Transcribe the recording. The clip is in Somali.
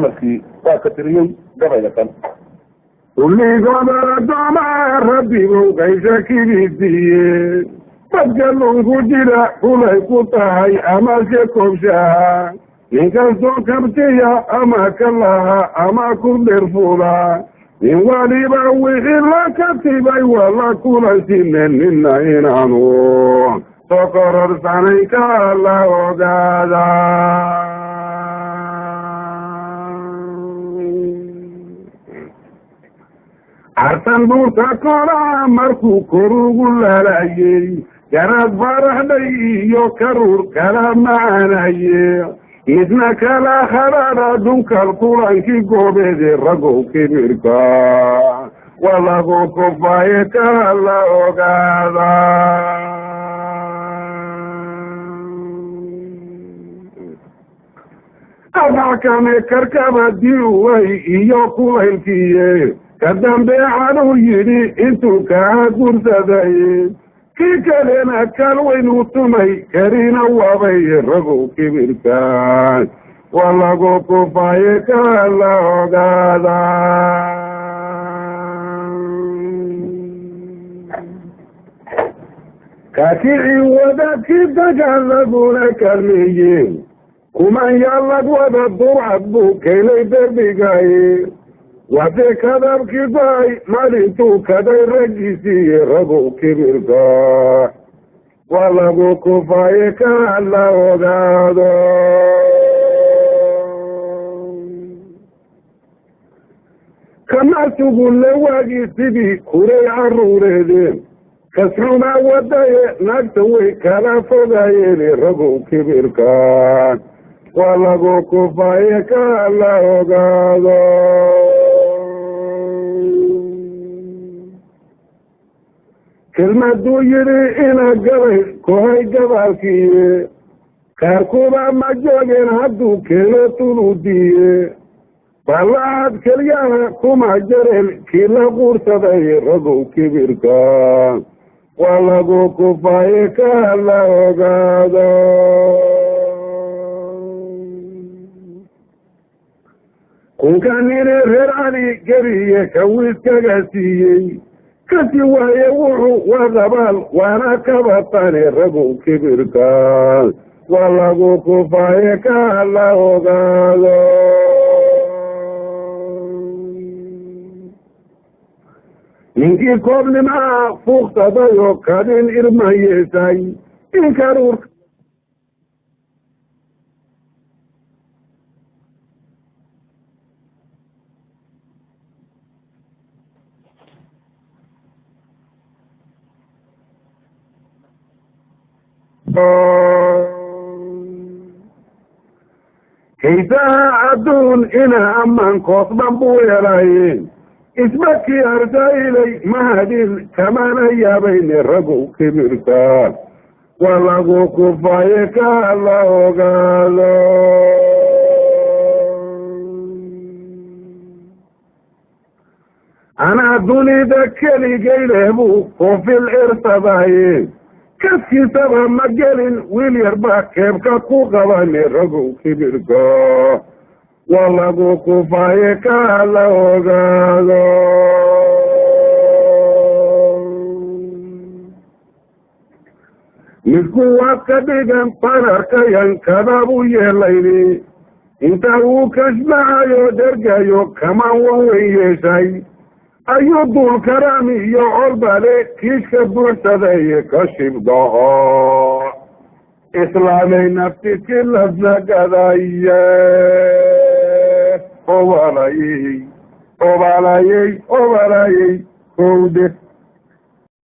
Amarkii waa ka tiriyey gabayga kan. Kulligoodana doomaa rabbigow qaysha kibisiiye, dadka lunku jira kulay ku tahay amase kobshaha, ninkastoo kabtiya ama ka laha ama ku dhirfula, nin waliba wixii la katibay waa la kulansiine, nina inaanu soo kororsanay ka la ogaada. Cartan buurta koraa markuu kor ugu laalayey, garaad faraxdhay iyo karuur kala macaanaye, midna kala khadhadha dhunkal kulankii goobeede, ragow kibirka waa lagu kufaaye ka la ogaada. Abaxkame karkaba diuway iyo kulaylkiiye, ka dambe caduu yidhi intuu kaa gursaday, kii kalena kalweynuu tumay karina waabay, ragow kibirka waa lagu kufaaye ka la ogaada. Kakici wadaadkii dagaal lagula kalmeeye, kuman yaalag wada burcad buu keenay derbigaye, wade kadabkii go-ay maalintuu kaday raggiisiiye, ragow kibirka waa lagu kufaaye ka la ogaado. Kama sugulle waagii sidii kuray caruureede, kasxumaa wadaye naagta way kala fogayeene, ragow kibirka waa lagu kufaaye ka la ogaado. Kelmaduu yidhi ina gabay kohay gabaalkiiye, kaarkuba ma joogeen hadduu keeno tuludiye, ballaad kelyaha kuma jareen kii la quursaday, ragow kibirka waa lagu kufaaye ka la ogaado. Kunka nini reer Cali geriye kawiiskaga siiyey kasi waaye, wuxuu waa qabaal waana kabatane, ragow kibirka waa lagu kufaaye ka la ogaado. Ninkii koobnimaa fuuqsadayoo kadin irmayeesay in karuur kaysaha adduun ina amaan koosban buu helaye, isbakii arsailay mahadin kamana yaabayne, ragow kibirka waa lagu kufaaye ka la ogaado. Anaa dunida keligay leh buu koofil cirsadaye, kaskiisaba ma gelin wiil yarba keebka ku qabane, ragow kibirka waa lagu kufaaye ka la ogaado. Midku waad ka dhigan banarkayan kadabu yeelayni, inta uu kashbacayo dhergayo kamaan wan weyn yeeshay, ayuu duul karaami iyo colbale kiishka buuxsadaye, ka shibdaho islaamay nafti kilasnagadaye, obalayey obalayey obalayey kowde.